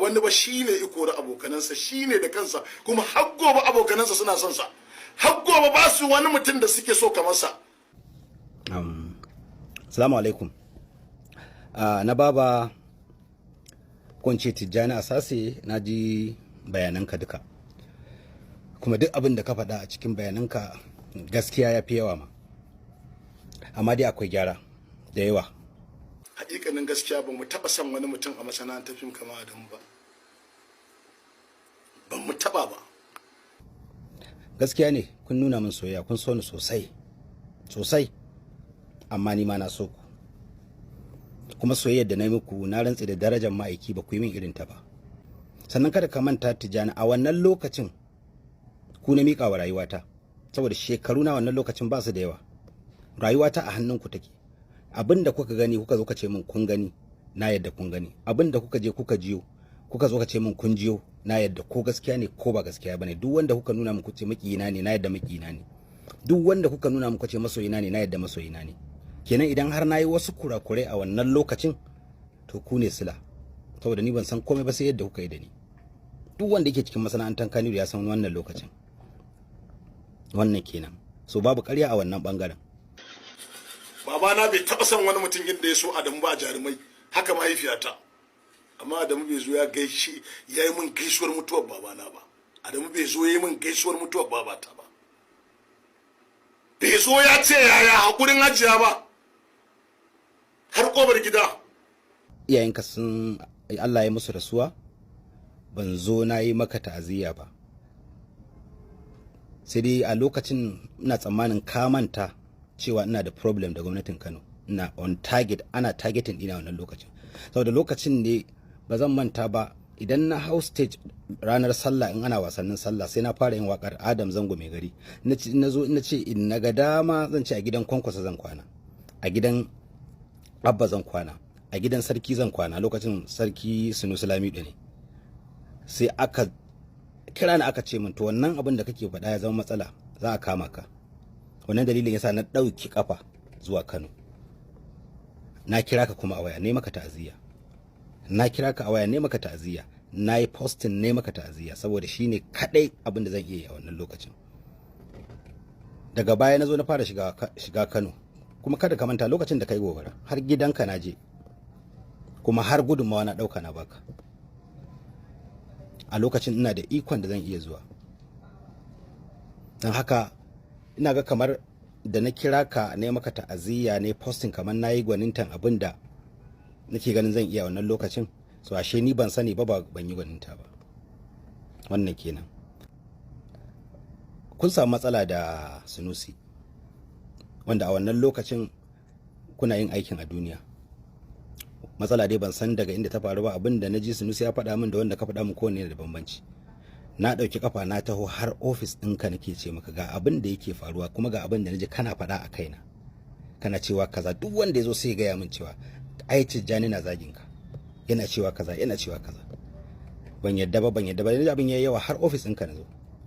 Wani ba, shine iko da abokanansa, shine da kansa. Kuma har gobe abokanansa suna son sa, har gobe ba su wani mutum da suke so kamar sa. Salamu alaikum. Na baba ko ce Tijjani Asase, na ji bayananka duka. Kuma duk abin da ka faɗa a cikin bayananka gaskiya ya fi yawa ma. Amma dai akwai gyara da yawa. Hakikanin gaskiya, ba mu taɓa son wani mutum a masana'antar fim kamar Adamu ba, ba mu taɓa ba. Gaskiya ne, kun nuna min soyayya, kun so ni sosai sosai, amma ni ma na so ku. Kuma soyayyar da na yi muku, na rantse da darajar ma'aiki, ba ku yi min irin ta ba. Sannan kada ka manta, Tijjani, a wannan lokacin ku na miƙa wa rayuwata, saboda shekaru na wannan lokacin ba su da yawa. Rayuwata a hannunku take. Abin da kuka gani kuka zo ka ce min kun gani, na yadda kun gani. Abin da kuka je kuka jiyo, kuka zo ka ce min kun jiyo, na yadda, ko gaskiya ne ko ba gaskiya bane. Duk wanda kuka nuna min kuce makiyina ne, na yadda makiyina ne. Duk wanda kuka nuna min kuce masoyina ne, na yadda masoyina ne. Kenan idan har na yi wasu kurakurai a wannan lokacin, to ku ne sila, saboda ni ban san komai ba sai yadda kuka yi da ni. Duk wanda yake cikin masana'antar Kannywood ya san wannan lokacin. Wannan kenan. So babu ƙarya a wannan bangaren. Babana bai taɓa son wani mutum inda ya so Adamu ba a jarumai, haka mahaifiyata. Amma Adamu bai zo ya gaishe, ya yi min gaisuwar mutuwar babana ba. Adamu bai zo ya yi min gaisuwar mutuwar babata ba. Bai zo ya ce yaya haƙurin hajiya ba, har ƙofar gida. Iyayenka sun Allah ya musu rasuwa, ban zo na yi maka ta'aziyya ba. Sai dai a lokacin ina tsammanin ka manta cewa ina da problem da gwamnatin Kano, ina on target, ana targeting dina wannan lokacin. Saboda lokacin ne, ba zan manta ba, idan na hau stage ranar sallah, in ana wasannin sallah, sai na fara yin wakar Adam Zango Mai Gari. Na zo na ce in na ga dama zan ce a gidan Kwankwasa zan kwana, a gidan Abba zan kwana, a gidan sarki zan kwana. Lokacin Sarki Sunusi Lamido ne. Sai aka kira ni aka ce min, to wannan abin da kake faɗa ya zama matsala, za a kama ka. Wannan dalilin yasa na ɗauki kafa zuwa Kano. Na kira ka kuma a waya, ne maka ta'aziyya. Na kira ka a waya, ne maka ta'aziyya. Na yi posting, ne maka ta'aziyya, saboda shine kadai abin da zan iya yi a wannan lokacin. Daga baya na zo na fara shiga Kano. Kuma kada ka manta, lokacin da kai gobara, har gidanka na je, kuma har gudunmawa na ɗauka na baka. A lokacin ina da ikon da zan iya zuwa. Don haka ina ga kamar da na kira ka ne maka ta'aziyya, ne posting, kamar na yi gwanintan abin da nake ganin zan iya wannan lokacin. So ashe ni ban sani ba, ban yi gwaninta ba. Wannan kenan. Kun samu matsala da Sunusi, wanda a wannan lokacin kuna yin aikin a duniya. Matsala dai ban san daga inda ta faru ba. Abin da na ji Sunusi ya faɗa min da wanda ka faɗa min, kowanne da bambanci. Na ɗauki kafa na taho har ofis ɗinka, nake ce maka ga abin da yake faruwa, kuma ga abin da na ji kana faɗa a kaina, kana cewa kaza. Duk wanda ya zo sai ya gaya min cewa ai Tijjani na zagin ka, yana cewa kaza, yana cewa kaza. Ban yadda ba, ban yadda ba. Yanzu abin yayi yawa, har ofis ɗinka na zo.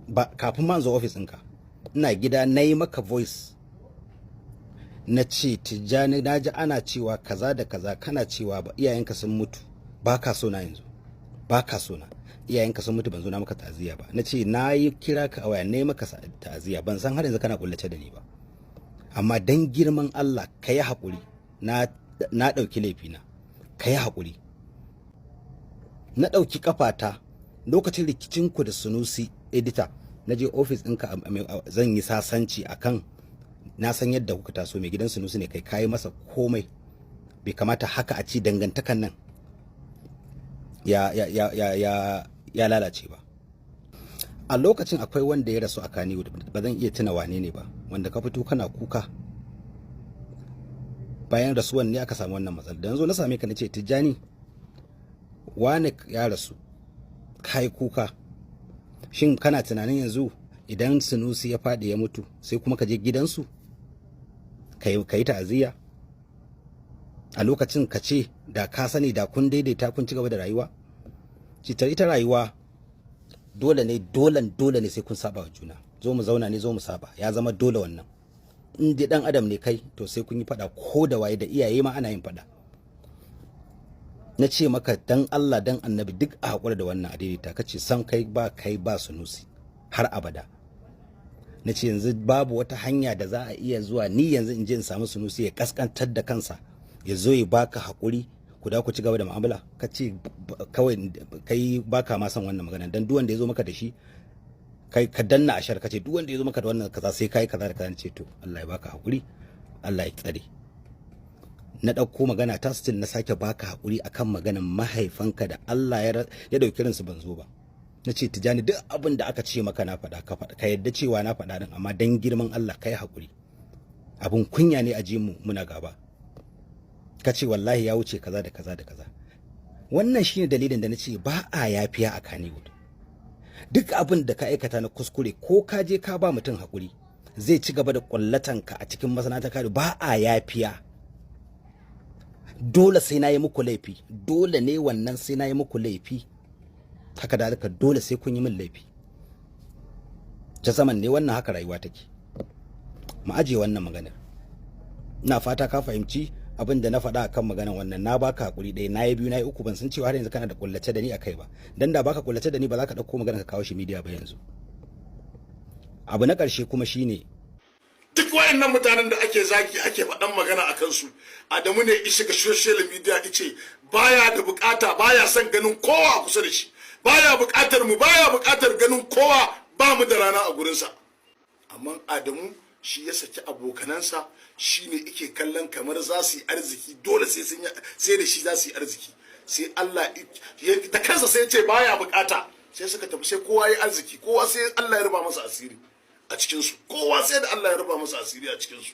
Ba kafin ma zo ofis ɗinka, ina gida na yi maka voice, na ce, "Tijjani, na ji ana cewa kaza da kaza, kana cewa ba iyayenka sun mutu, ba ka so na yanzu, ba ka so na, iyayenka sun mutu, ban zo na maka ta'aziyya ba." Na ce na yi kira ka a waya, na yi maka ta'aziyya, ban san har yanzu kana kullace da ni ba, amma dan girman Allah ka yi haƙuri, na ɗauki laifina, ka yi haƙuri. Na ɗauki kafata lokacin rikicinku da Sunusi Edita, na je ofis ɗinka, zan yi sasanci akan na san yadda kuka taso, mai gidan Sunusi ne kai, kayi masa komai, bai kamata haka a ci dangantakan nan ya lalace ba. A lokacin akwai wanda ya rasu a Kannywood, ba zan iya tuna wane ne ba, wanda ka fito kana kuka. Bayan rasuwan ne aka samu wannan matsala. Da yanzu na same ka, nace, "Tijjani, wane ya rasu, kai kuka, shin kana tunanin yanzu idan Sunusi ya faɗi ya mutu, sai kuma ka je gidansu ka yi ta'aziyya? A lokacin ka ce da ka sani da kun daidaita, kun ci gaba da rayuwa." Citar ita rayuwa dole ne, dole dole ne sai kun saba wa juna. Zo mu zauna ne, zo mu saba, ya zama dole wannan. In dai dan adam ne kai, to sai kun yi fada ko da waye, da iyaye ma ana yin fada. Na ce maka, dan Allah dan Annabi, duk a haƙura da wannan, a daidaita. Ka ce sam, kai ba kai ba Sunusi har abada. Na ce yanzu babu wata hanya da za a iya zuwa, ni yanzu in je in samu Sunusi ya kaskantar da kansa, ya zo ya baka haƙuri, ku da ku ci gaba da mu'amala? Ka ce kawai kai baka ma son wannan magana, dan duk wanda ya zo maka da shi, kai ka danna ashar. Ka ce duk wanda ya zo maka da wannan kaza, sai kai kaza da kaza. Ce to, Allah ya baka haƙuri, Allah ya tsare. Na ɗauko magana ta still na sake baka haƙuri akan maganan mahaifanka da Allah ya ɗauki ransu, ban zo ba. Na ce, Tijani, duk abin da aka ce maka na faɗa, ka faɗa, ka yadda cewa na faɗa din, amma dan girman Allah kai haƙuri, abin kunya ne a ji mu muna gaba. Ka ce wallahi ya wuce, kaza da kaza da kaza. Wannan shine dalilin da na ce ba a yafiya a Kannywood. Duk abin da ka aikata na kuskure, ko ka je ka ba mutum haƙuri, zai ci gaba da ƙullatanka a cikin masana'antar Kano. Ba a yafiya. Dole sai na yi muku laifi, dole ne wannan sai na yi muku laifi. Haka da haka, dole sai kun yi min laifi ta zaman ne wannan, haka rayuwa take. Mu aje wannan maganar. Ina fata ka fahimci abin da na faɗa akan maganar wannan. Na baka hakuri ɗaya, na yi biyu, na yi uku. Ban san cewa har yanzu kana da kullace da ni akai ba, dan da baka kullace da ni ba za ka ɗauko maganar ka kawo shi media ba yanzu. Abu na ƙarshe kuma shine Duk wayannan mutanen da ake zagi, ake faɗan magana a kansu, Adamu ne ya shiga social media ice baya da bukata, baya son ganin kowa a kusa da shi, baya bukatar mu, baya bukatar ganin kowa, ba mu da rana a gurinsa. Amma Adamu shi ya saki abokanansa, shi ne ike kallon kamar za su yi arziki, dole sai sun sai da shi za su yi arziki. Sai Allah da kansa sai ya ce baya bukata, sai suka tafi, sai kowa ya arziki, kowa sai Allah ya ruba masa asiri a cikinsu, kowa sai da Allah ya ruba masa asiri a cikinsu.